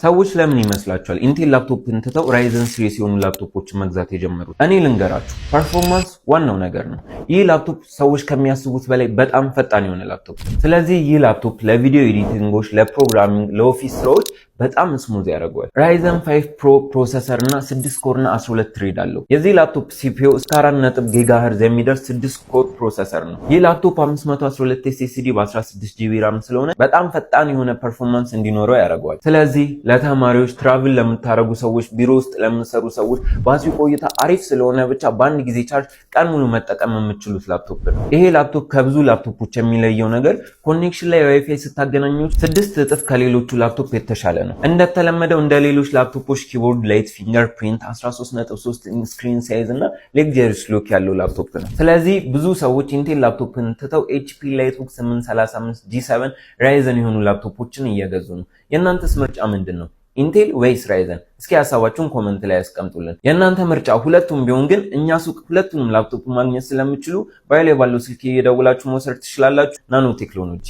ሰዎች ለምን ይመስላችኋል Intel ላፕቶፕን ትተው Ryzen series የሆኑ ላፕቶፖችን መግዛት የጀመሩት? እኔ ልንገራችሁ፣ performance ዋናው ነገር ነው። ይህ ላፕቶፕ ሰዎች ከሚያስቡት በላይ በጣም ፈጣን የሆነ ላፕቶፕ ነው። ስለዚህ ይህ ላፕቶፕ ለ video editing ኦች፣ ለ programming፣ ለ office ስራዎች በጣም smooth ያደርገዋል። Ryzen 5 Pro processor እና 6 core እና 12 thread አለው። የዚህ ላፕቶፕ CPU እስከ 4 gigahertz የሚደርስ 6 core processor ነው። ይህ ላፕቶፕ 512 SSD በ16 GB RAM ስለሆነ በጣም ፈጣን የሆነ performance እንዲኖረው ያደርገዋል። ስለዚህ ለተማሪዎች፣ travel ለምታደርጉ ሰዎች፣ ቢሮ ውስጥ ለምትሰሩ ሰዎች ባትሪ ቆይታ አሪፍ ስለሆነ ብቻ በአንድ ጊዜ ቻርጅ ቀን ሙሉ መጠቀም የምትችሉት ላፕቶፕ ነው። ይሄ ላፕቶፕ ከብዙ ላፕቶፖች የሚለየው ነገር connection ላይ ዋይፋይ ስታገናኙ 6 እጥፍ ከሌሎቹ ላፕቶፕ የተሻለ ነው። እንደተለመደው እንደ ሌሎች ላፕቶፖች keyboard light፣ fingerprint፣ 13.3 screen size እና luxurious look ያለው ላፕቶፕ ነው። ስለዚህ ብዙ ሰዎች Intel ላፕቶፕን ትተው HP EliteBook 835 G7 Ryzen የሆኑ ላፕቶፖችን እየገዙ ነው። የእናንተስ ምርጫ ምንድን ነው? Intel ወይስ Ryzen? እስኪ ሀሳባችሁን comment ላይ ያስቀምጡልን። የእናንተ ምርጫ ሁለቱም ቢሆን ግን እኛ ሱቅ ሁለቱንም ላፕቶፕ ማግኘት ስለምትችሉ bio ላይ ባለው ስልክ እየደውላችሁ መውሰድ ትችላላችሁ። ናኖ ቴክኖሎጂ።